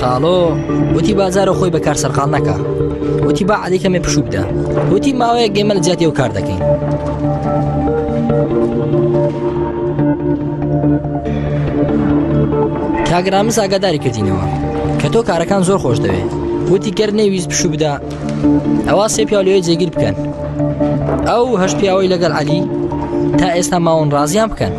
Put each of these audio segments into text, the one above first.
خاڵۆ وتی بازارە خۆی بەکار سەرقاڵ نەکە وتی با عەلی کەمێ پشوو بدە وتی ماوەیەک گەمە لە جیاتی ئەو کار دەکەین کاک ڕامز ئاگاداری کردینەوە کە تۆ کارەکان زۆر خۆش دەوێت وتی گەر نەیویست پشوو بدا ئەوا سێ پیاو لەوێ جێگیر بکەن ئەو هەشت پیاوەی لەگەڵ عەلی تا ئێستا ماون ڕازیان بکەن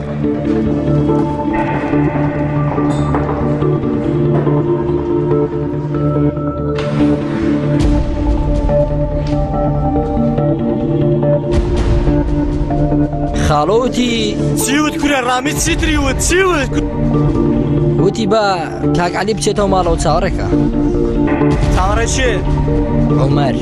خاڵۆ وتی چی وت کورە ڕامی چیتری وت چی وت وتی با کاک عەلی بچێتەوە ماڵەوە چاوەڕێکە چاوەڕێ چێ عومەر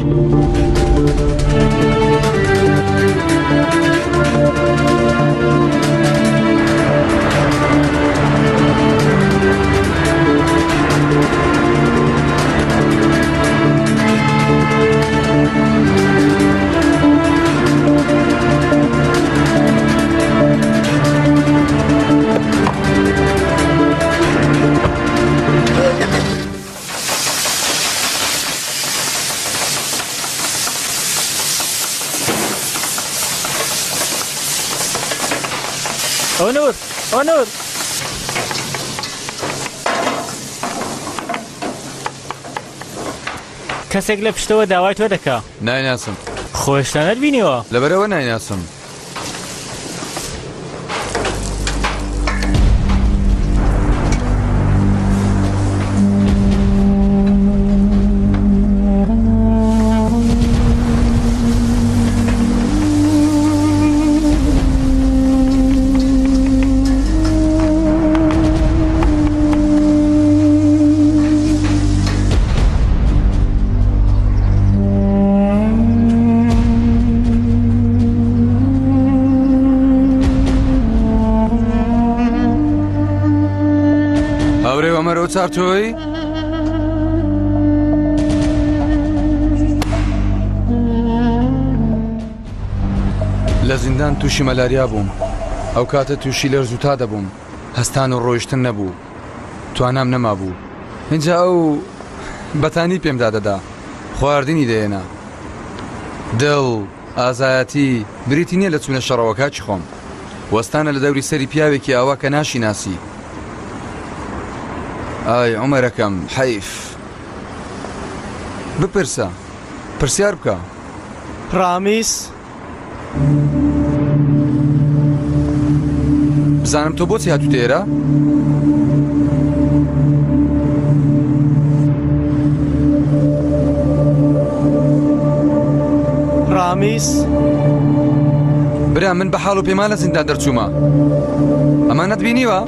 ئۆنور ئۆنور کەسێک لە پشتەوە داوای تۆ دەکا. نایناسم. خۆ هێشتا نەتبینیوە؟ لەبەرئەوە نایناسم. هاورێ ئۆمەر ئۆچار تۆی؟ لە زیندان تووشی مەلاریا بووم. ئەو کاتە تووشی لەرز و تا دەبووم. هەستان و ڕۆیشتن نەبوو. توانام نەمابوو. ئینجا ئەو بەتانی پێم دادەدا. خواردنی دەهێنا. دڵ، ئازایەتی، بریتی نییە لە چوونە شەڕەوە کاکی خۆم. وەستانە لە دەوری سەری پیاوێکی ئاوا کە ناشیناسی. ئای عومەرەکەم، حەیف. بپرسە. پرسیار بکە. ڕامیس. بزانم تۆ بۆچی هاتوویتە ئێرە؟ ڕامیس. برا من بە حاڵ و پێمان لە زیندان دەرچوومە. ئەمانەت بینیوە؟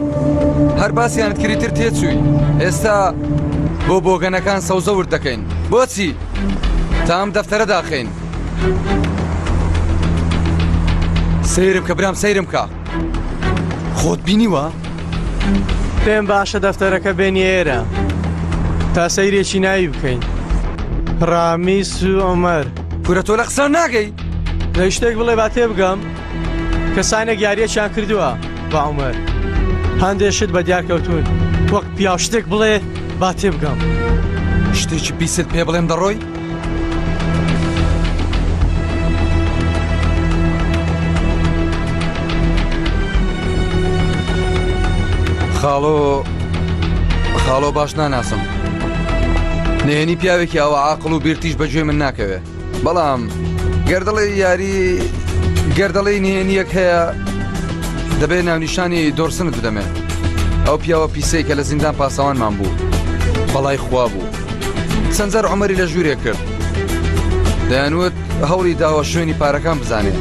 هەر باسیانت کردی تر تێچووی. ئێستا بۆ بۆگەنەکان سەوزە ورد دەکەین. بۆچی؟ تا ئەم دەفتەرە داخەین. سەیرم کە برام سەیرم کە. خۆت بینیوە؟ پێم باشە دەفتەرەکە بێنی ئێرە تا سەیرێکی ناوی بکەین. ڕامیس و عومەر. کورە تۆ لە قسان ناگەی؟ دەی شتێک بڵێ با تێبگەم. کەسانێک یاریەکیان کردووە بە عومەر. هەندێ شت بە دیار کەوتوون. وەک پیاو شتێک بڵێ با تێبگەم. شتێکی پیست پێ بڵێم دەڕۆی؟ خاڵۆ خاڵۆ باش ناناسم. نهێنی پیاوێکی ئەوە عاقڵ و بیرتیش بەگوێ من ناکەوێ. بەڵام گەر دەڵێی یاری گەر دەڵێی نهێنییەک هەیە دەبێت ناونیشانی دۆرسنت بدەمێ ئەو پیاوە پیسەی کە لە زیندان پاسەوانمان بوو بەڵای خوا بوو چەند جار عومەری لە ژوورێک کرد دەیانوت هەوڵی داوە شوێنی پارەکان بزانێ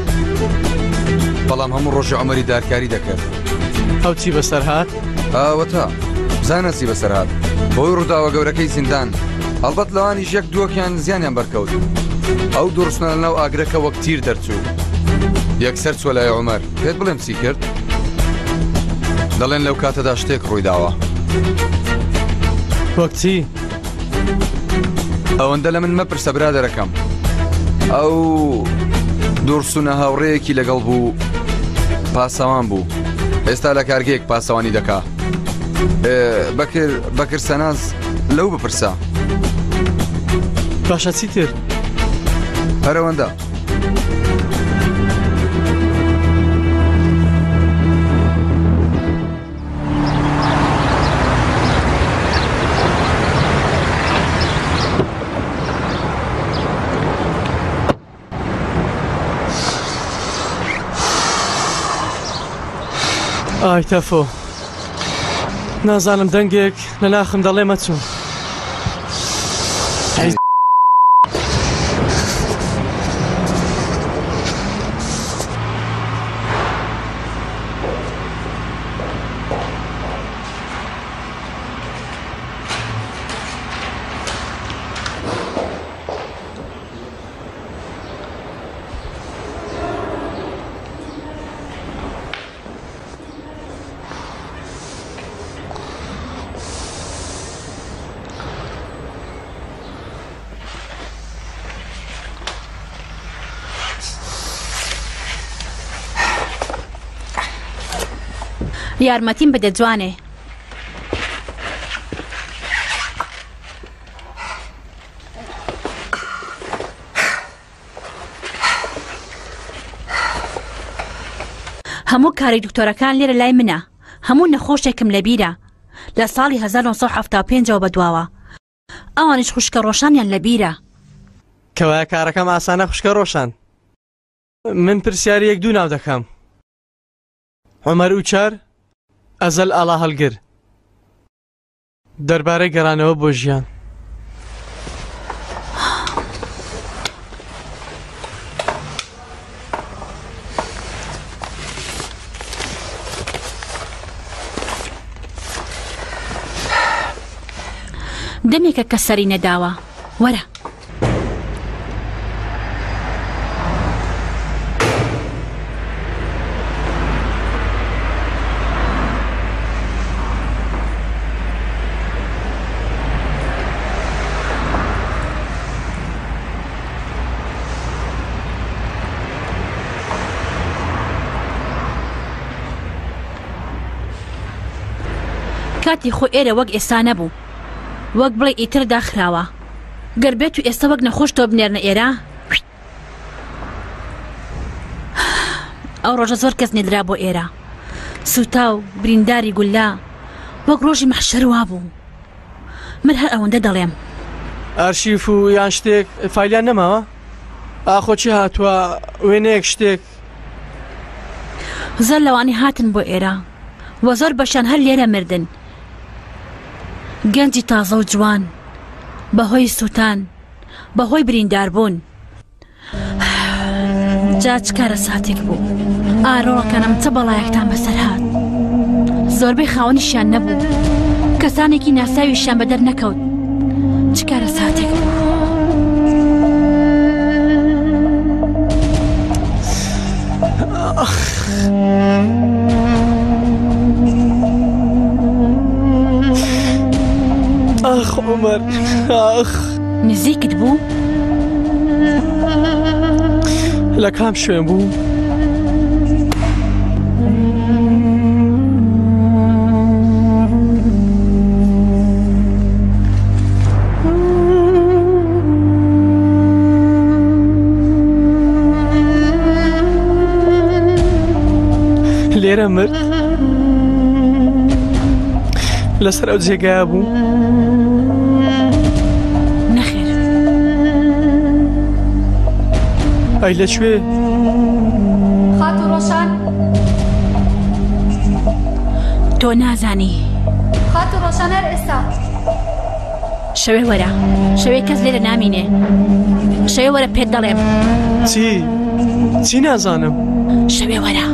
بەڵام هەموو ڕۆژی عومەری دارکاری دەکرد ئەو چی بەسەر هات؟ ئاوەتا بزانە چی بەسەر هات بەهۆی ڕووداوە گەورەکەی زیندان ئەڵبەت لەوانیش یەک دووەکیان زیانیان بەرکەوت ئەو دوڕسنە لەناو ئاگرەکە وەک تیر دەرچوو یەکسەر چوە لای عومەر پێت بڵێم چی کرد دەڵێن لەو کاتەدا شتێک ڕوویداوە وەک چی؟ ئەوەندە لە من مەپرسە برادەرەکەم. ئەو دورسونە هاوڕێیەکی لەگەڵ بوو پاسەوان بوو. ئێستا لە کارگەیەک پاسەوانی دەکا. بەکر بەکر سەناز لەو بپرسە. باشە چیتر؟ هەرەوەندە. ئای تەفۆ نازانم دەنگێک لە ناخم دەڵێ مەچۆ یارمەتیم بدە جوانێ. هەموو کاری دکتۆرەکان لێرە لای منە هەموو نەخۆشێکم لەبیرە لە ساڵی 1975ەوە بەدواوە ئەوانیش خوشکە ڕۆشانیان لەبیرە. کەوایە کارەکەم ئاسانە خوشکە ڕۆشان من پرسیاری یەک دوو ناو دەکەم عومەر ئوچار ئەزەل ئاڵاهەڵگر دەربارەی گەڕانەوە بۆ ژیان. دەمێکە کە سەری نەداوە وەرە. کاتی خۆ ئێرە وەک ئێستا نەبوو وەک بڵێ ئیتر داخراوە گەر بێت و ئێستا وەک نەخۆش تۆ بنێرنە ئێرە ئەو ڕۆژە زۆر کەس نێدرا بۆ ئێرە سووتاو برینداری گوللە وەک ڕۆژی مەحشەر وابوو من هەر ئەوەندە دەڵێم. ئەرشیف و یان شتێک فایلیان نەماوە؟ ئاخۆ چی هاتووە وێنەیەک شتێک؟ زۆر لەوانەی هاتن بۆ ئێرە و زۆر بەشیان هەر لێرە مردن گەنجی تازە و جوان بەهۆی سووتان بەهۆی برینداربوون. جا چ کارەساتێک بوو ئارۆڵەکانم چە بەڵایەکتان بەسەر هات زۆربەی خاوەنیشیان نەبوو کەسانێکی ناساویشیان بەدەر نەکەوت چ کارەساتێک بوو. ئاخ عومەر ئاخ نزیکت بوو؟ لە کام شوێن بوو؟ لێرە مرد لەسەر ئەو جێگایە بوو نەخێر ئەی لە کوێ؟ خاتوو ڕۆشان تۆ نازانی خاتوو ڕۆشان هەر ئێستا شەوێ وەرە شەوێ کەس لێرە نامینێ شەوێ وەرە پێت دەڵێم چی چی نازانم شەوێ وەرە.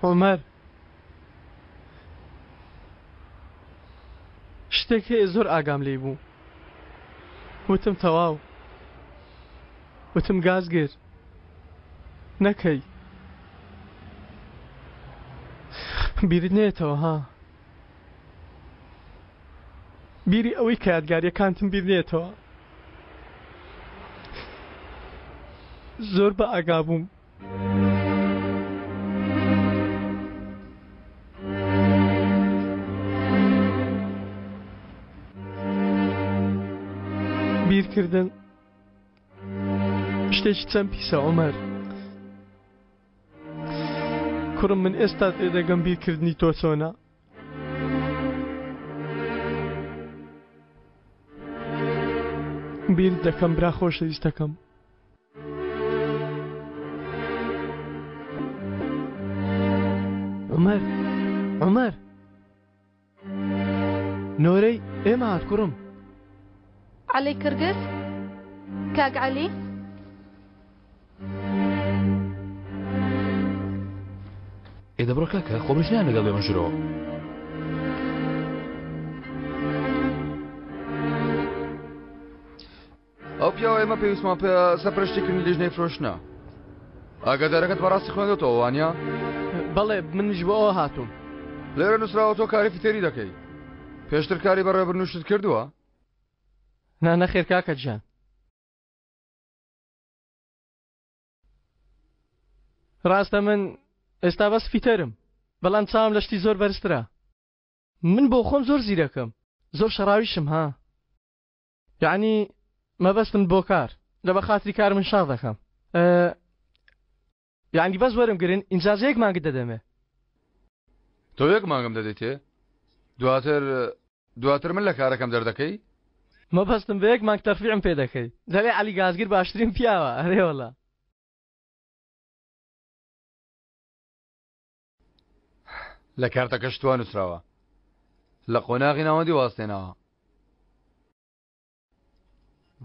عومەر شتێک هەیە زۆر ئاگام لێی بوو وتم تەواو وتم گازگر نەکەی بیرت نێتەوە ها بیری ئەوەی کە یادگاریەکانتم بیر نێتەوە زۆر بە ئاگا بووم بیرکردن شتێکی چەند پیسە عومەر کوڕم من ئێستا تێدەگەم بیرکردنی تۆ چۆنە بیر دەکەم برا خۆشەویستەکەم عومەر عومەر نۆرەی ئێمە هات کوڕم. عەلی کرگز کاک عەلی. ئێ دەبڕۆ کاکە خۆ منیش نایەم لەگەڵ بێمە ژورەوە. ئەو پیاوە ئێمە پێویستمان پێ سەرپەرشتیکردنی لیژنەی فرۆشتنە ئاگادارەکەت بەڕاستی خوێندۆتەوە وانە؟ بەڵێ منیش بۆ ئەوە هاتووم لێرە نووسراوە تۆ کاری فیتەری دەکەی پێشتر کاری بەڕێوەبردنوشت کردووە؟ نا نەخێر کاکە گیان ڕاستە من ئێستا بەس فیتەرم بەڵام چاوم لە شتی زۆر بەرزترە من بۆ خۆم زۆر زیرەکەم زۆر شەڕاویشم ها یەعنی مەبەستم بۆ کار لە بە خاتری کار من شاڕ دەکەم یعنی بەس وەرم گرن ئینجازە یەک مانگت دەدەمێ تۆ یەک مانگم دەدەیتێ دواتر دواتر من لە کارەکەم دەردەکەی مەبەستم بە یەک مانگ تەرفیعم پێ دەکەی دەڵێ عەلی گازگر باشترین پیاوە ئەرێ وەڵا لە کارتەکەش توا نووسراوە لە قۆناغی ناوەندی وازتێناوە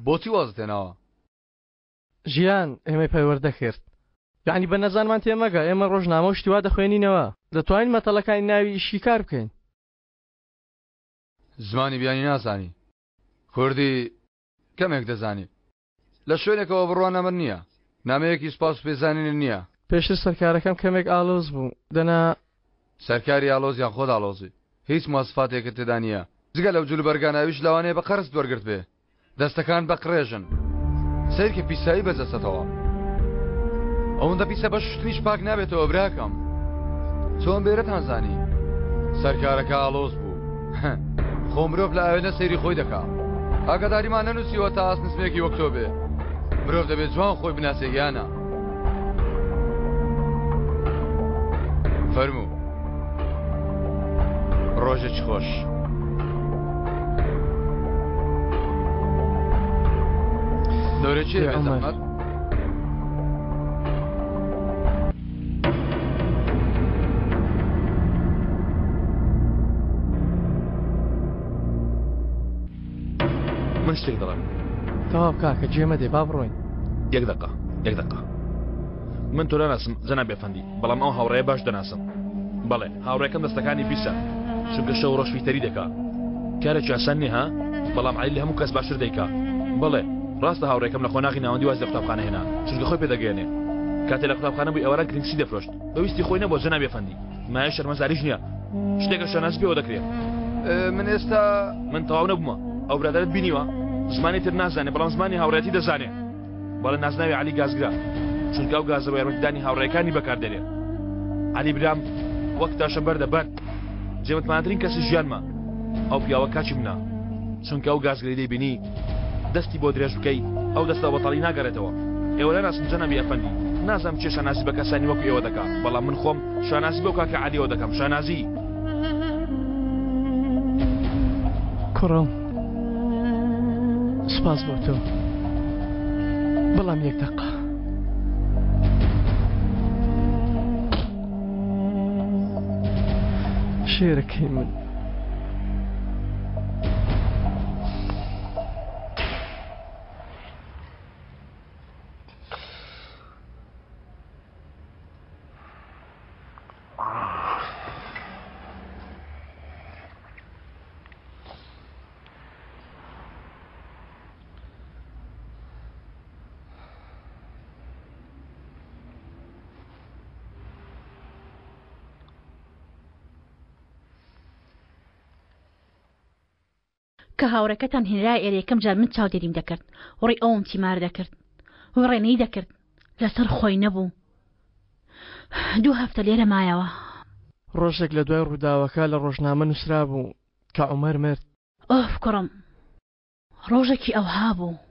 بۆچی وازتێناوە ژیان ئێمەی پەروەردە کرد یعنی بە نەزانمان تێمەگە ئێمە ڕۆژنامە و شتی وا دەخوێنینەوە دەتوانین مەتەڵەکانی ناوی شیکار بکەین زمانی بیانی نازانی کوردی کەمێک دەزانی لە شوێنێکەوە بڕوانامەت نییە؟ نامەیەکی سوپاس و پێزانینت نییە؟ پێشتر سەرکارەکەم کەمێک ئاڵۆز بوو، دەنا. سەرکاری ئاڵۆز یان خۆت ئاڵۆزی؟ هیچ مواسفاتێکت تێدا نییە. جگە لەو جلوبەرگانە ئەویش لەوانەیە بە قەرزت وەرگرتبێ. دەستەکانت بە قڕێژن. سەیرکە پیسایی بە جەستەتەوە. ئەوەندە پیسە بە شوشتنیش پاک نابێتەوە براکەم. چۆن بێرەتان زانی؟ سەرکارەکە ئاڵۆز بوو. خۆ مرۆڤ لە ئاوێنە سەیری خۆی دەکا ئاگاداریمان نەنووسیوە تا ئاست نزمێکی وەک تۆ بێ مرۆڤ دەبێت جوان خۆی بناسێ یانە فەرموو ڕۆژێکی خۆش. نۆرە چێ بێزەحمەت؟ من شتێک دەڵێم. تەواو کاکە جێ مەدێ با بڕۆین. یەک دەقە یەک دەقە من تۆ ناناسم جەنابی ئەفەندی بەڵام ئەو هاوڕێیە باش دەناسم بەڵێ هاوڕێکەم دەستەکانی پیسە چونکە شەو ڕۆژ فیتەری دەکا کارێکی ئاسان نییە ها بەڵام عەلی لە هەموو کەس باشتر دەیکا بەڵێ ڕاستە هاوڕێکەم لە قۆناغی ناوەندی واز لە قوتابخانە هێنا چونکە خۆی پێدەگەیەنێ کاتێ لە قوتابخانە بوو ئێواران کرینسی دەفرۆشت بە ویستی خۆی نەبووە جەنابی ئەفەندی مایە شەرمەزاریش نییە شتێکە شانازی پێوە دەکرێت من ئێستا من تەواو نەبوومە ئەو برادەرت بینیوە زمانی تر نازانێ بەڵام زمانی هاوڕێتی دەزانێ بەڵێ نازناوی عەلی گازگرە چونکە ئەو گازە بە یارمەتیدانی هاوڕێکانی بەکاردێنێ عەلی برام وەک تاشە بەردە بەرد جێمتمانەترین کەسی ژیانمە ئەو پیاوە کاچی منە چونکە ئەو گازگرەی دەیبینی دەستی بۆ درێژ بکەی ئەو دەستە بەتاڵی ناگەڕێتەوە ئێوە ناناسن جەنابی ئەفەندی نازانم چێ شانازی بە کەسانی وەکو ئێوە دەکا بەڵام من خۆم شانازی بەو کاکە عەلیەوە دەکەم شانازی کوڕم سپاس بۆ تۆ بەڵام یەک دەقە شێرەکەی من کە هاوڕێکەتان هێنرایە ئێرە یەکەم جار من چاودێریم دەکرد وڕی ئەوم تیمار دەکرد وڕێنەی دەکرد لەسەر خۆی نەبوو دوو هەفتە لێرە مایەوە. ڕۆژێک لە دوای ڕووداوەکە لە ڕۆژنامە نووسرابوو کە عومەر مرد. ئۆف کوڕم ڕۆژێکی ئەوها بوو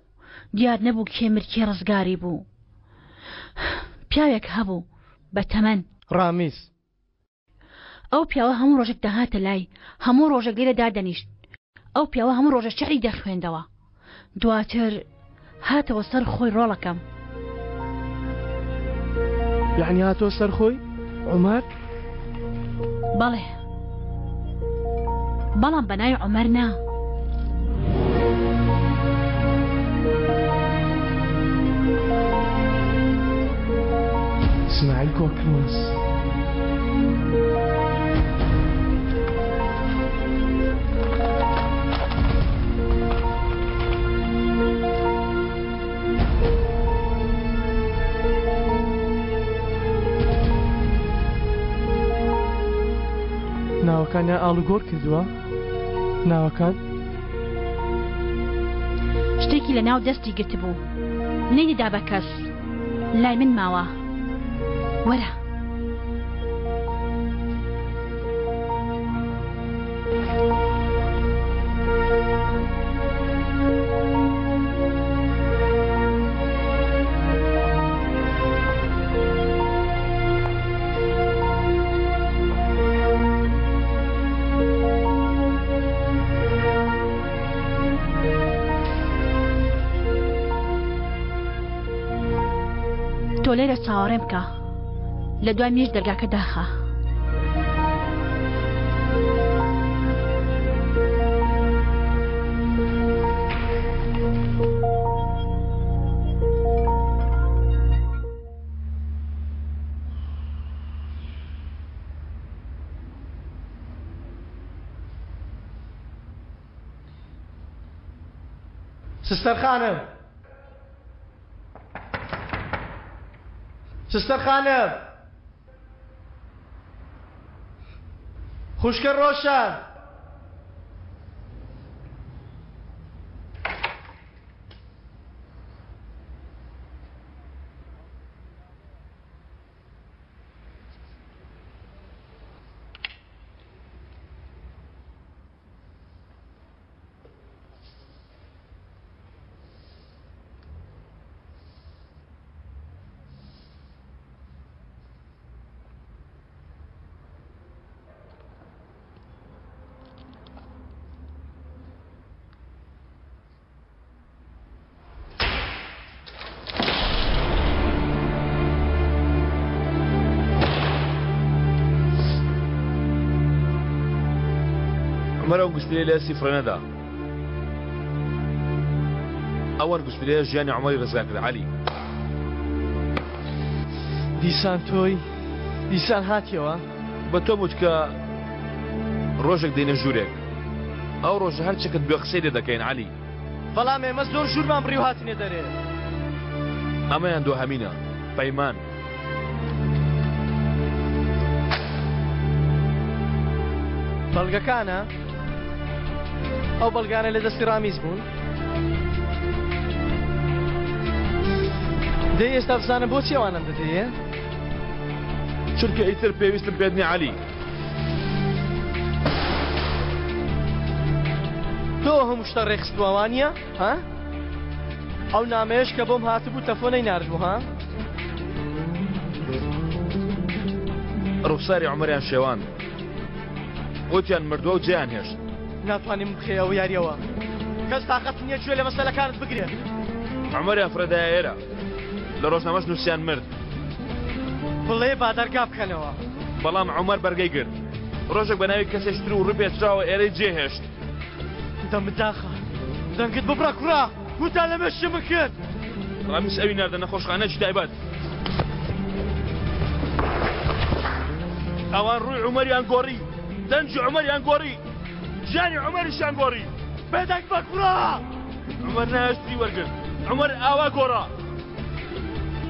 دیار نەبوو کێ مرد کێ ڕزگاری بوو پیاوێک هەبوو بە تەمەن. ڕامیز. ئەو پیاوە هەموو ڕۆژێک دەهاتە لای هەموو ڕۆژێک لێرە دادەنیشت ئەو پیاوە هەموو ڕۆژە شعری دەخوێندەوە دواتر هاتەوە سەر خۆی ڕۆڵەکەم. یەعنی هاتەوە سەر خۆی؟ عومەر؟ بەڵێ بەڵام بە ناوی عومەر نا. ئیسماعیل کۆرکماز. ناوەکانیان ئاڵوگۆڕ کردووە ناوەکان شتێکی لە ناو دەستی گرتبوو نەیدەدا بە کەس لای من ماوە وەرە. تۆ لێرە چاوەڕێم بکە لە دوای منیش دەرگاکە داخە. سستەر خانم سستەر خانم خوشکە ڕۆشان. عومەر ئەو گوسترەی لە دەستی فڕێ نەدا. ئەو ئەنگوسترەیە ژیانی عومەری ڕزگار کرد عەلی. دیسان تۆی؟ دیسان هاتیەوە؟ بە تۆم وت کە ڕۆژێک دێینە ژوورێک. ئەو ڕۆژە هەر چەکت بوێ قسەی لێ دەکەین عەلی. بەڵام ئێمە زۆر ژوورمان بڕی و هاتینە دەرێ. ئەمەیان دواهەمینە پەیمان. بەڵگەکانە؟ ئەو بەڵگانە لە دەستی ڕامیز بوون؟ دەی ئێستا بزانە بۆچی ئەوانەم دەدەیە؟ چونکە ئیتر پێویستم پێت نییە عەلی. تۆ هەموو شتە ڕێکخستووە وانییە؟ ها؟ ئەو نامەیەش کە بۆم هاتبوو تەفۆ نەیناردبوو ها؟ ڕوخساری عومەریان شێواند. وتیان مردووە و جێیان هێشت. ناتوانیم بخەیە ئەو یاریەوە. کەس تاقەتی نییە گوێ لە مەسەلەکانت بگرێت. عومەریان فڕێدایە ئێرە. لە ڕۆژنامەش نووسیان مرد. بڵێ با دەرگا بکەنەوە. بەڵام عومەر بەرگەی گرت. ڕۆژێک بە ناوی کەسێکی تر و ڕووی پێچراوە ئێرەی جێهێشت. دەمت داخە. دەنگت ببڕە کوڕە. وتان لە مێشکی من کرد. ڕامیس ئەوی ناردە نەخۆشخانەیەکی تایبەت. ئەوان ڕووی عومەریان گۆڕی، دەنگی عومەریان گۆڕی، ژیانی عومەریشیان گۆڕی. بێدەنگ بە کوڕە! عومەر نایاشتری وەرگرت. عومەر ئاوا گۆڕا.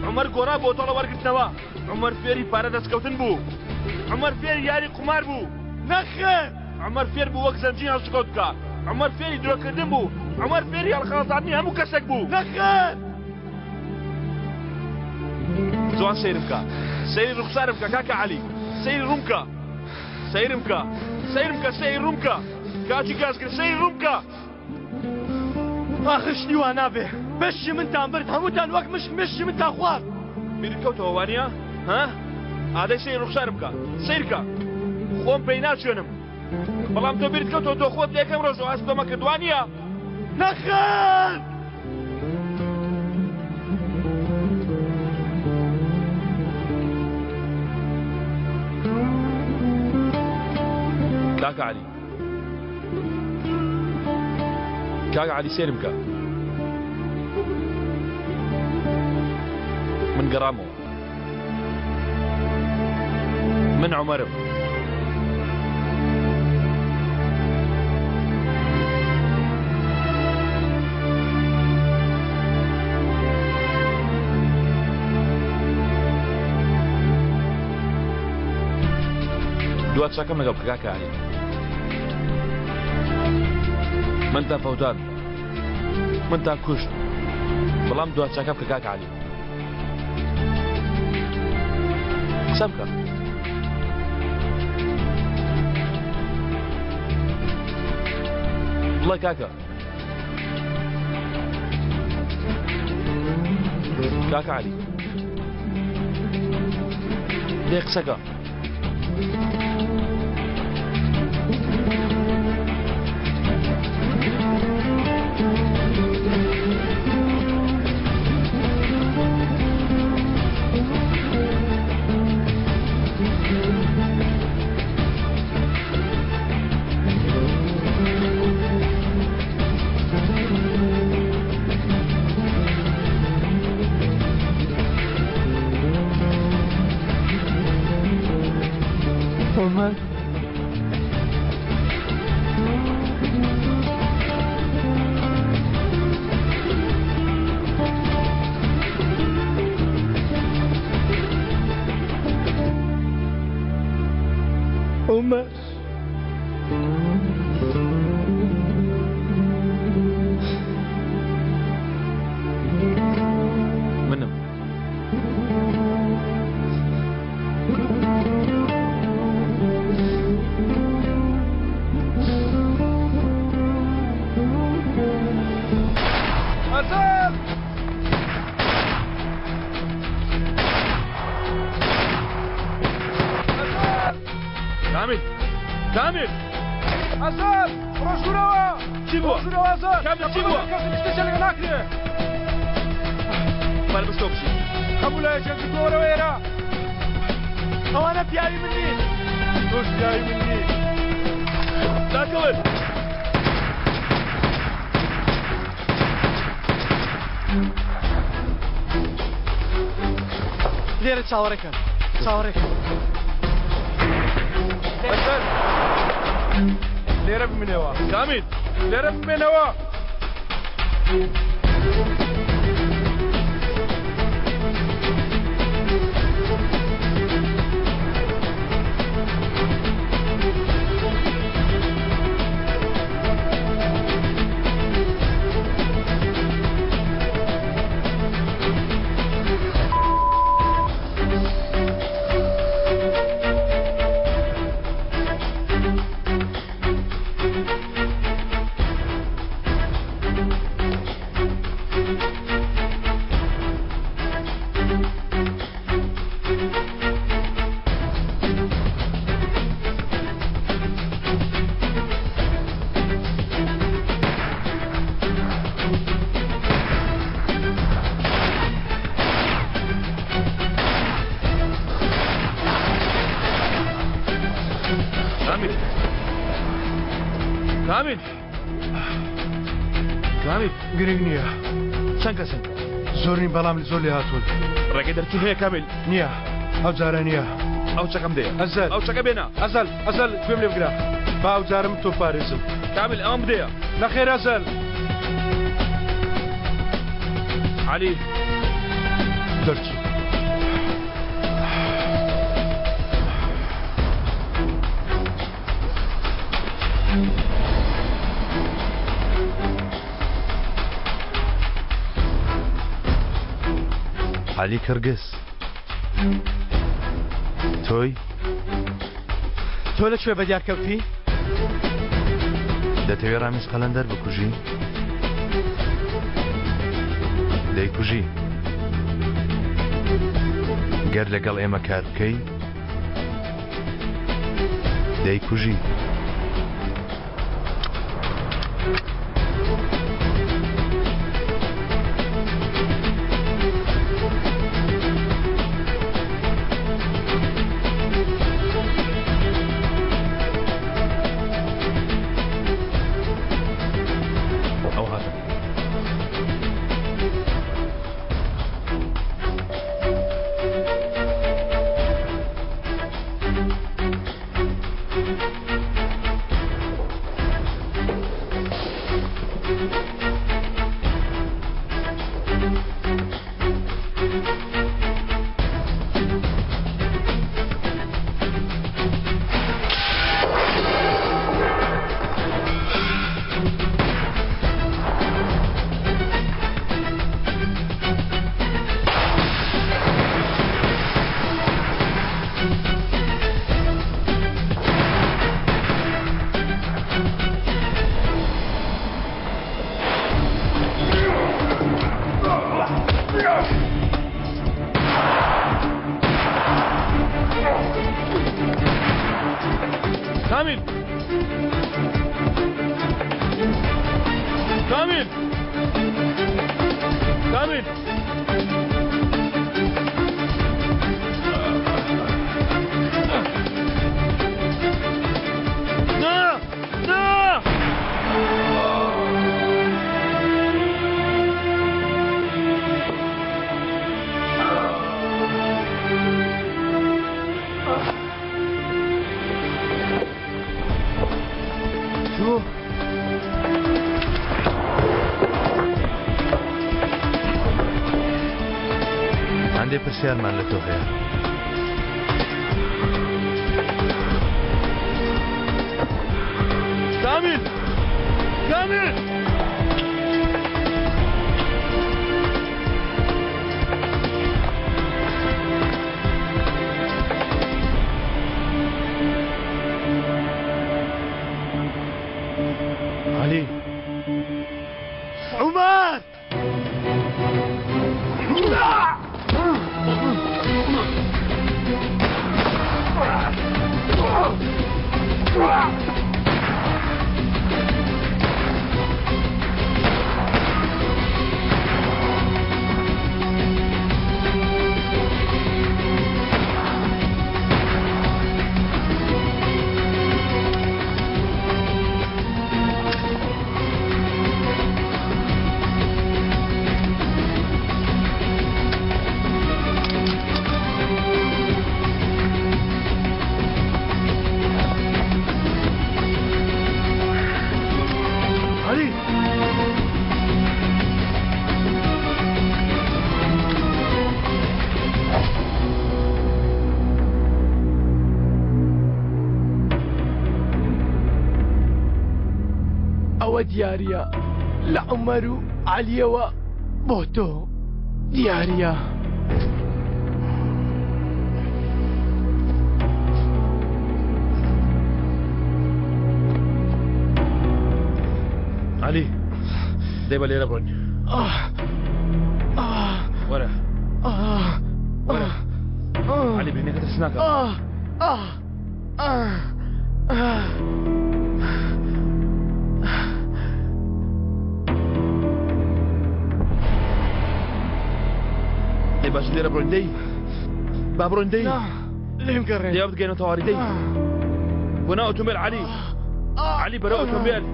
عومەر گۆڕا بۆ تۆڵە وەرگرتنەوە. عومەر فێری پارە دەستکەوتن بوو. عومەر فێری یاری قومار بوو. نەخێر! عومەر فێر بوو وەک زەنجین هەڵسوکەوت بکا. عومەر فێری درۆکردن بوو. عومەر فێری هەڵخەڵەتاندنی هەموو کەسێک بوو. نەخێر! جوان سەیرم کە. سەیری ڕوخسارم کە کاکە عەلی. سەیری ڕووم کە. سەیرم کە. سەیرم کە سەیری ڕووم کە. کاکی گازگر سەیری ڕووم کە. ئاخر شتی وا نابێ. مشکی منتان برد هەمووتان وەک مشک مشکی منتان خوارد. بیرت کەوتەوە وانییە؟ ها؟ ئادەی سەیری ڕوخسارم بکە. سەیر کە. خۆم پێی ناچوێنم. بەڵام تۆ بیرت کەوتەوە تۆ خۆت لە یەکەم ڕۆژەوە هەست بەمە کرد وانییە؟ نەخێر! کاکە عەلی کاک عەلی سێرم کە من گەڕامەوە من عومەرم. دوا چاکەم لەگەڵ بکە کاکە عەلی. منتان فەوتان منتان کوشت بەڵام دوا چاکە بکە کاکە عەلی. قسە بکە. بڵێ کاکە. کاکە عەلی. دێ قسەکە. عومەر عومەر منم ئەسەد! کامیل کامیل ئەسەد! بڕۆ ژوورەوە! چی بووە؟ بڕۆ ژوورەوە ئەسەد! کامیل چی بووە؟ کەسم شتێکی لەگەڵ ناکرێ. بەر بستۆ بچی. هەموو لایەکیان گرتووە وەرەوە ئێرە. ئەوانە پیاوی من نین. تۆش پیاوی من نی. داکەون. لێرە چاوەڕێکەن چاوەڕێکەن. ئەسەد لێرە بمێنەوە. کامیل لێرە بمێنەوە. کامیل کامیل کامیل گرنگ نییە. چەند کەسن؟ زۆر نین بەڵام زۆر لێ هاتوون. ڕێگەی دەرچوون هەیە کامیل؟ نییە ئەو جارە نییە. ئەو چەکەم دێ. ئەزەل ئەو چەکە بێنە. ئەزەل ئەزەل گوێم لێ بگرە با ئەو جارە من تۆ پارێزم. کامیل ئەوم بدەیە. نەخێر ئەزەل. عەلی. دەرچوو. عەلی کڕگز. تۆی؟ تۆ لە کوێ بەدیار کەوتی؟ دەتەوێ ڕامیز قەلەندەر بکوژی؟ دەیکوژی. گەر لەگەڵ ئێمە کار بکەی دەیکوژی. ئەو هاتن. کامیل کامیل کامیل نا نا تۆ هەندێ پرسیارمان لە تۆ هەیە. کامیل! کامیل! عەلی! عومەر! عەلی! ئەوە دیاریە لە عومەر و عەلیەوە بۆ تۆ دیاریە. عەلی دەی بە لێرە بڕۆین. وەرە وەرە عەلی برینەکە ترسناکە. دەی باش لێرە بڕۆین دەی با بڕۆین دەی لێم گەڕێن دەی بگەینەوە تەواری دەی بۆ ناو ئۆتۆمبێل عەلی عەلی بەرەو ئۆتۆمبێل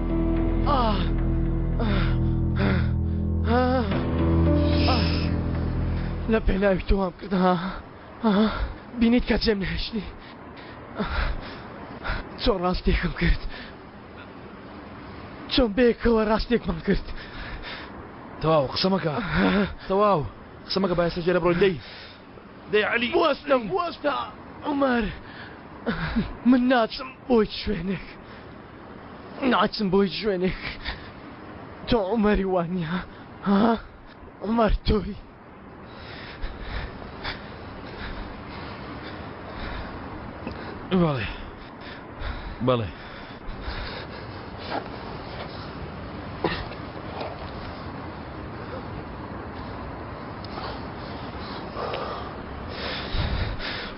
لە پێناوی تۆ وام کرد ها بینیت کە جێم نەهێشتی چۆن ڕاستێکم کرد چۆن بەیەکەوە ڕاستێکمان کرد. تەواو قسە مەکە تەواو قسە مەکە با ئێستا لێرە بڕۆین دەی دەی عەلی. بوەستە بوەستە عومەر من ناچم بۆ هیچ شوێنێک ناچم بۆ هیچ شوێنێک تۆ عومەری وانە ها عومەر تۆی. بەڵێ بەڵێ.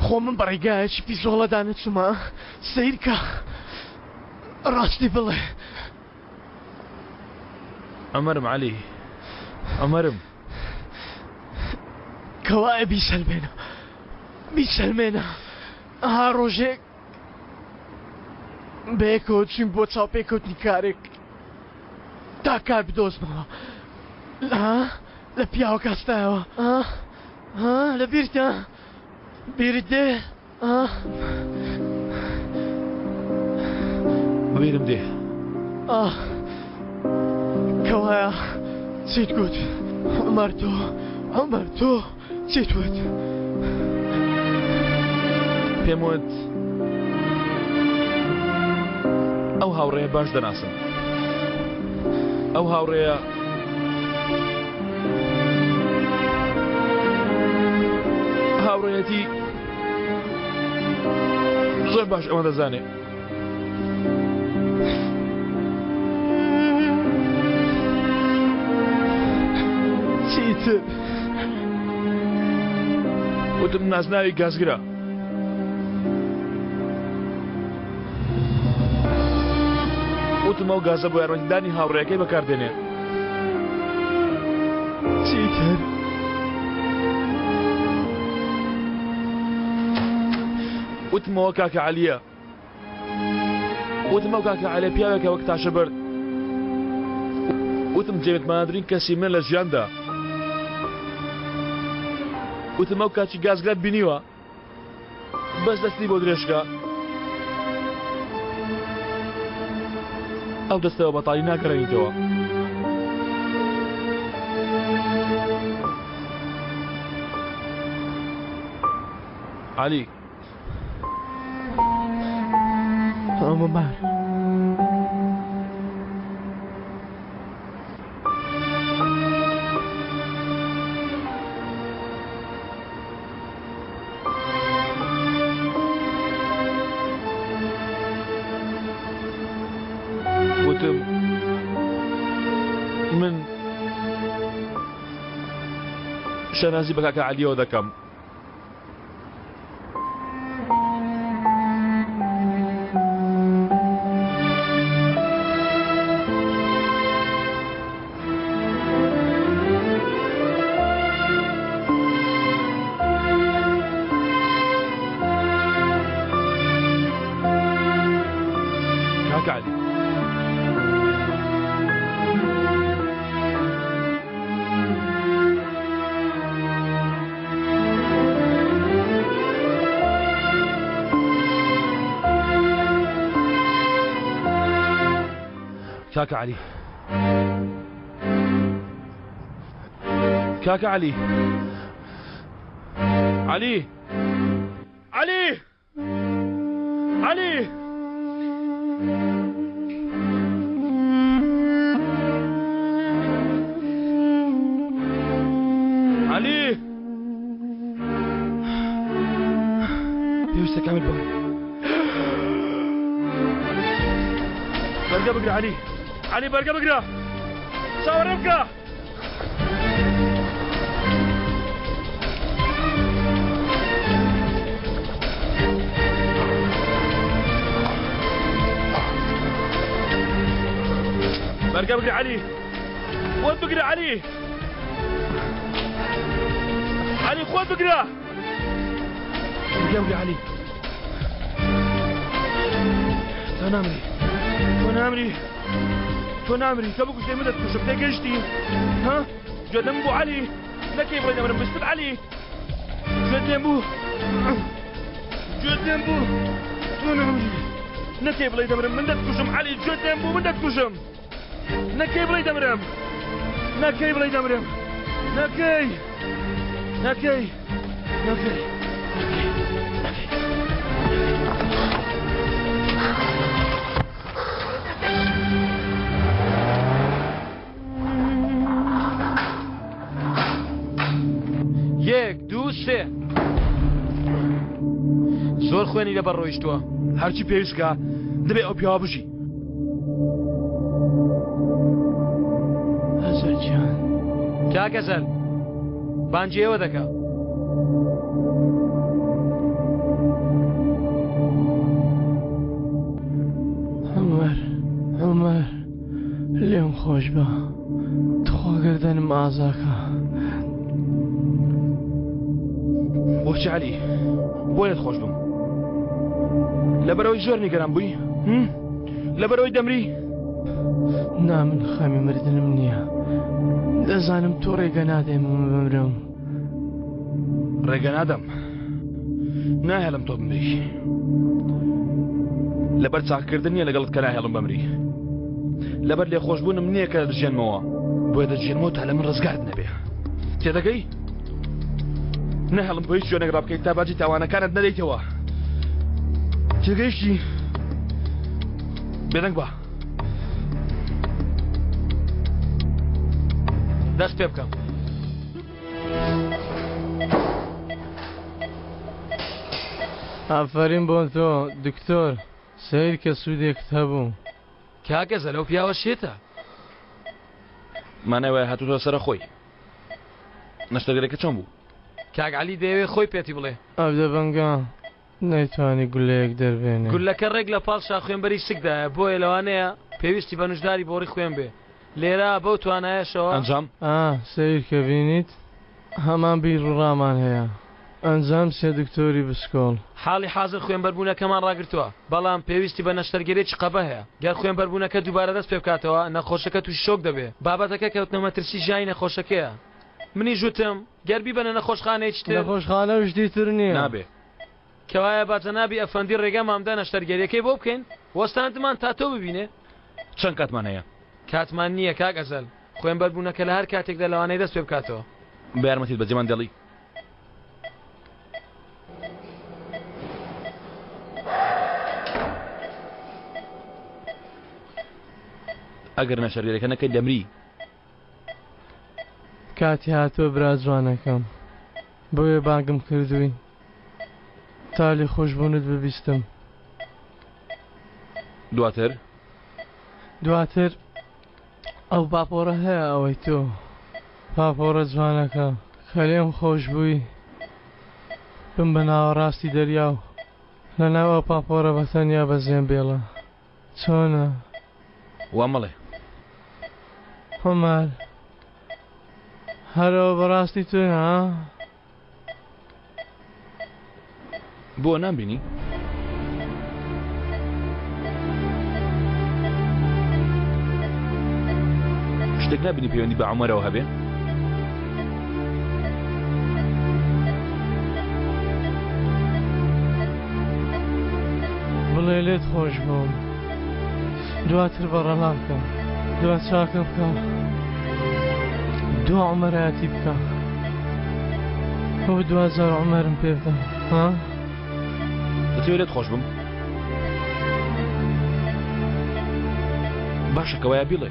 خۆ من بە ڕێگایەکی پیسۆڵەدا نەچوومە سەیرکە ڕاستی بڵێ. ئەمەرم عەلی ئەمەرم. کەوایە بیسەلمێنە بیسەلمێنە ئەها ڕۆژێک بەیەکەوە چوین بۆ چاوپێکەوتنی کارێک تا کار بدۆزمەوە لە پیاوەکە هەستایەوە لە بیرتە بیرت دێ بیرم دێ کەوایە چیت گوت عمر تۆ عمر تۆ چیت وت؟ پێم وت ئەو هاوڕێیە باش دەناسم ئەو هاوڕێیە هاوڕێیەتی زۆر باش ئەوە دەزانێ چیتر وتم نازناوی گازگرە وتم ئەو گازە بۆ یارمەتیدانی هاوڕێیەکەی بەکاردێنێ چیتر وتمەوە کاکە عەلیە وتم ئەو کاکە عەلیە پیاوێکە وەک تاشە بەرد وتم جێمتمانەترین کەسی منە لە ژیاندا وتم ئەو کاچی گازگرات بینیوە بەس دەستی بۆ درێژکە ئەو دەستەوە بەتاڵی ناگەڕێنیتەوە. عەلی عومەر. وتم من شانازی بە کاکە عەلیەوە دەکەم. کاکە عەلی کاکە عەلی کاکە عەلی عەلی عەلی عەلی عەلی پێویستە کامل بڵێ بەرگە بگرە عەلی عەلی بەرگە بگرە چاوەڕێ بکە بەرگە بگرە عەلی خۆت بگرە عەلی عەلی خۆت بگرە بگرە بگرە عەلی تۆ نامری تۆ نامری تۆ نامری تۆ بکوژێ من دەتکوژم تێگەیشتی ها گوێت لەم بوو عەلی نەکەی بڵێ دەمرم بستت عەلی گوێت لێم بوو گوێت لێم بوو تۆ نامری نەکەی بڵێ دەمرم من دەتکوژم عەلی گوێت لێم بوو من دەتکوژم نەکەی بڵێ دەمرم نەکەی بڵێ دەمرم نەکەی نەکەی نەکەی یەک دوو سێ. زۆر خوێنی لەبەر ڕۆیشتووە. هەرچی پێویست کا دەبێ ئەو پیاوە بژی. ئەزەل گیان. کاک ئەزەل بانگی ئێوە دەکا. عومەر عومەر لێم خۆش بە تخوا گەردەنم ئازاکە. بۆچی عەلی بۆ لێت خۆش بم لەبەرەوەی زۆر نیگەران بووی لەبەرەوەی دەمری نا من خەمی مردنم نییە دەزانم تۆ ڕێگە نادەی من بمرم ڕێگە نادەم ناهێڵم تۆ بمری لەبەر چاککردن نییە لەگەڵت کە ناهێڵم بمری لەبەر لێخۆشبوونم نییە کە دەژێنمەوە بۆیە دەژێنمەوە تا لە من ڕزگارت نەبێ تێدەگەی نەهێڵم بۆ هیچ شوێنێک ڕابکەیت تا باجی تاوانەکانت نەدەیتەوە تێگەیشتی بێدەنگ بە دەست پێ بکەم ئافەرین بۆ تۆ دکتۆر سەیر کە سوودێکت هەبوو. کاکە زەلەو پیاوە شێتە. مانای وایە هاتووتەوە سەرە خۆی. نەشتەرگەرەکە چۆن بوو؟ کاک عەلی دەیەوێ خۆی پێتی بڵێ. ئەودەبەنگە نەیتوانی گوللەیەک دەربێنێ. گوللەکە ڕێک لە پاڵ شاخوێنبەری سکدایە، بۆیە لەوانەیە پێویستی بە نوژداری بۆڕی خوێن بێ. لێرە بەو توانایەشەوە. ئەنجام؟ ئا، سەیر کە بینیت هەمان بیر و ڕامان هەیە. ئەنجام سێ دکتۆری بسکۆڵ. حاڵی حازر خوێنبەربوونەکەمان ڕاگرتووە، بەڵام پێویستی بە نەشتەرگەریی قەبە هەیە. گەر خوێنبەربوونەکە دووبارە دەست پێبکاتەوە، نەخۆشەکە تووشی شۆک دەبێ. بابەتەکە کەوتنە مەترسی ژیانی نەخۆشەکەیە. منیش وتم، گەر بیبەنە نەخۆشخانەیەکی تر. نەخۆشخانە و شتی تر نییە. نابێ. کەوایە با جەنابی ئەفەندی ڕێگامان بدا نەشتەرگەرییەکەی بۆ بکەین. وەستاندمان تا تۆ ببینێ. چەند کاتمان هەیە؟ کاتمان نییە کاک ئەزەل. خوێنبەربوونەکە لە هەر کاتێکدا لەوانەیە دەست پێبکاتەوە. بە یارمەتیت بەجێمان دێڵی. ئەگەر نەشەرگەرەکە نەکەی دەمری. کاتی هاتووە برا جوانەکەم بۆیە بانگم کردووی تا لێخۆشبوونت ببیستم. دواتر؟ دواتر ئەو پاپۆڕە هەیە ئەوەی تۆ پاپۆڕە جوانەکە کە لێم خۆش بووی بم بە ناوەڕاستی دەریا و لە ناو ئەو پاپۆڕە بە تەنیا بەجێم بێڵە چۆنە؟ وا مەڵێ. عومەر هەر ئەوە بەڕاستی تۆی ها؟ بۆ نامبینی؟ شتێک نابینی پەیوەندی بە عومەرەوە هەبێ؟ بڵێ لێت خۆش بووم دواتر بەڕەڵام بکە دوا چاکە بکە دوا عومەرایەتی بکە ئەو دوجار عومەرم پێ بدە ها دەتەوێت لێت خۆش بم باشە کەوایە بیڵێ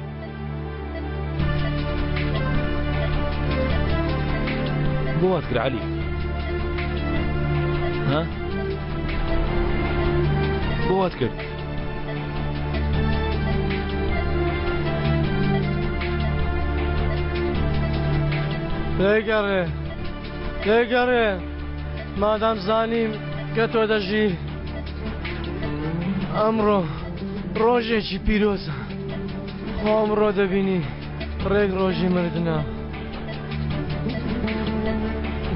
بۆ وات کرد عەلی ها بۆ وات کرد لێگەڕێ لێگەڕێ مادام زانیم کە تۆ دەژی ئەمڕۆ ڕۆژێکی پیرۆزە خۆ ئەمڕۆ دەبینی ڕێک ڕۆژی مردنە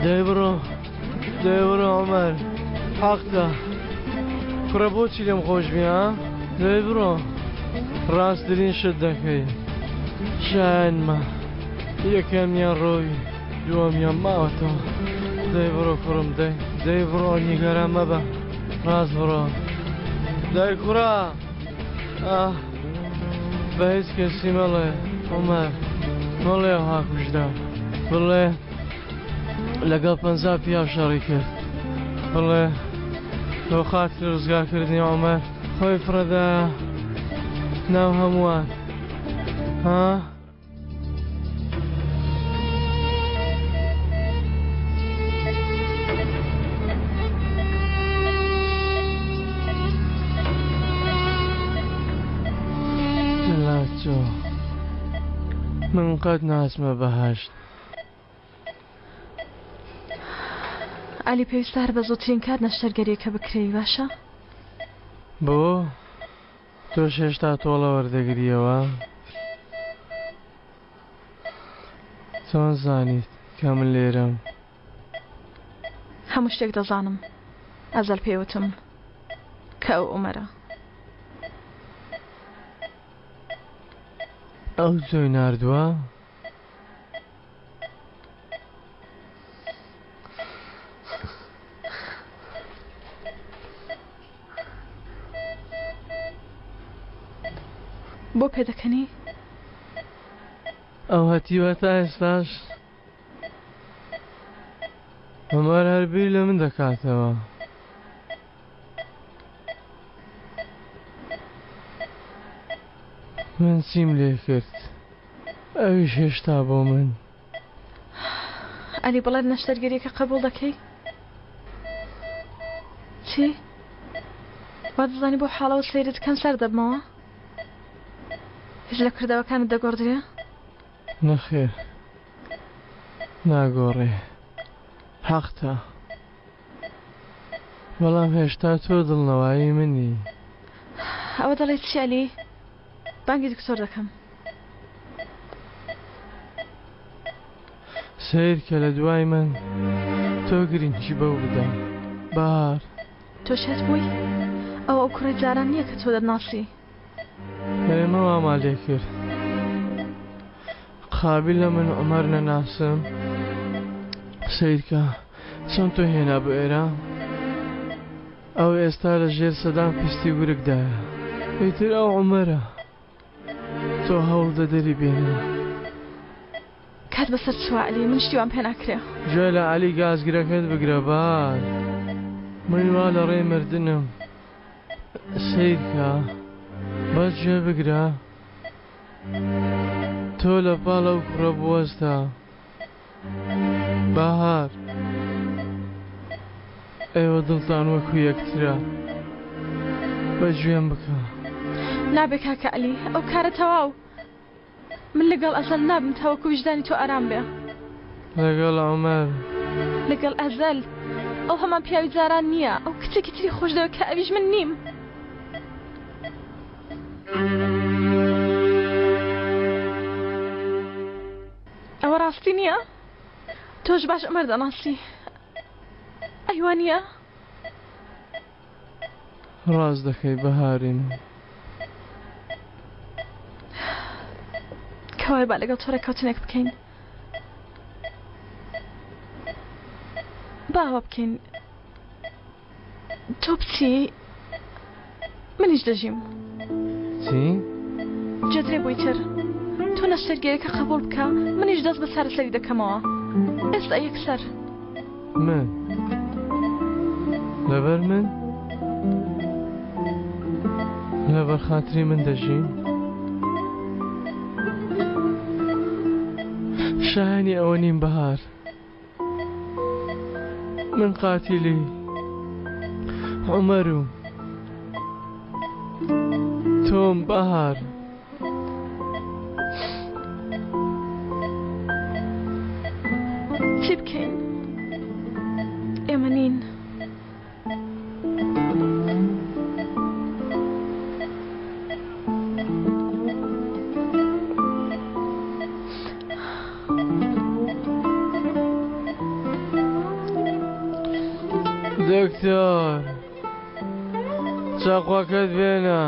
دەی بڕۆ دەی بڕۆ عومەر حەقتە کوڕە بۆچی لێم خۆش بی ها دەی بڕۆ ڕاستترین شت دەکەی شایەنمە یەکەمیان ڕۆی دووەمیان ماوەتەوە دەی بڕۆ کوڕم دەی دەی بڕۆ نیگەران مەبە ڕاست بڕۆ دای کوڕە ئاه بە هیچ کەسی مەڵێ عومەر مەڵێ ئەوها کوژرا بڵێ لەگەڵ 50 پیاو شەڕی کرد بڵێ بۆ خاتری ڕزگارکردنی عومەر خۆی فڕەدا ناو هەمووان ها من قەت ناچمە بەهەشت. عەلی پێویستە هەر بە زووترین کات نەشتەرگەریەکە بکرێی باشە؟ بۆ؟ تۆش هێشتا تۆڵە وەردەگریەوە؟ چۆن زانیت کە من لێرەم؟ هەموو شتێک دەزانم ئەزەل پێی وتم کە ئەو عومەرە. ئەو تۆی ناردووە؟ بۆ پێدەکەنی؟ ئەو هەتیوە تا ئێستاش عومەر هەر بیر لە من دەکاتەوە. من چیم لێ کرد ئەویش هێشتا بۆ من. ئەلی بڵێت نەشتەرگەریەکە قبوڵ دەکەی؟ چی؟ وا دەزانی بۆ حاڵەوە سەیرت کەم سەر دەبمەوە؟ هیچ لە کردەوەکانت دەگۆڕدرێ؟ نەخێر ناگۆڕێ حەقتە بەڵام هێشتا تۆ دڵنەوایی منی. ئەوە دەڵێی چی عەلی؟ بانگی دکتۆر دەکەم. سەیر کە لە دوای من تۆ گرنگی بەو بدە بەهار. تۆ شێت بووی؟ ئەوە ئەو کوڕەی جاران نییە کە تۆ دەتناسی. ئێمە وامان لێ کرد. قابیلە من عومەر نەناسم؟ سەیرکە چۆن تۆ هێنا بۆ ئێرە؟ ئەو ئێستا لە ژێر سەدان پستی ورگدایە. ئیتر ئەو عومەرە. تۆ هەوڵدە دەری بێنە. کات بەسەر چووە عەلی من شتی وام پێ ناکرێ. گوێ لە عەلی گازگرەکەت بگرە بار. من وا لە ڕێی مردنم. سەیرکە بەس گوێ بگرە. تۆ لە پاڵ ئەو کوڕە بوەستە. بەهار ئێوە دڵتان وەکو یەکترە بە گوێم بکە. نابێ کاکە عەلی ئەو کارە تەواو. من لەگەڵ ئەزەل نابم تاوەکو ویژدانی تۆ ئارام بێ. لەگەڵ عومەر. لەگەڵ ئەزەل. ئەو هەمان پیاوی جاران نییە. ئەو کچێکی تری خۆش دەوێت کە ئەویش من نیم. ئەوە ڕاستی نییە؟ تۆش باش عومەر دەناسی. ئەی وا نییە؟ ڕاست دەکەی بەهاری من. کەوایە با لەگەڵ تۆ ڕێککەوتنێک بکەین. با ئەوە بکەین. تۆ بچی منیش دەژیم. چی؟ جێترێ بۆی تر. تۆ نەشتەرگەیەکە قبوڵ بکە منیش دەست بە چارەسەری دەکەمەوە. ئێستا یەکسەر. من؟ لەبەر من؟ لەبەر خاتری من دەژیم؟ شایانی ئەوە نیم بەهار. من قاتیلی عومەر و تۆم بەهار. چی بکەین ئێمە نین. دکتۆر چاقوەکەت بێنە.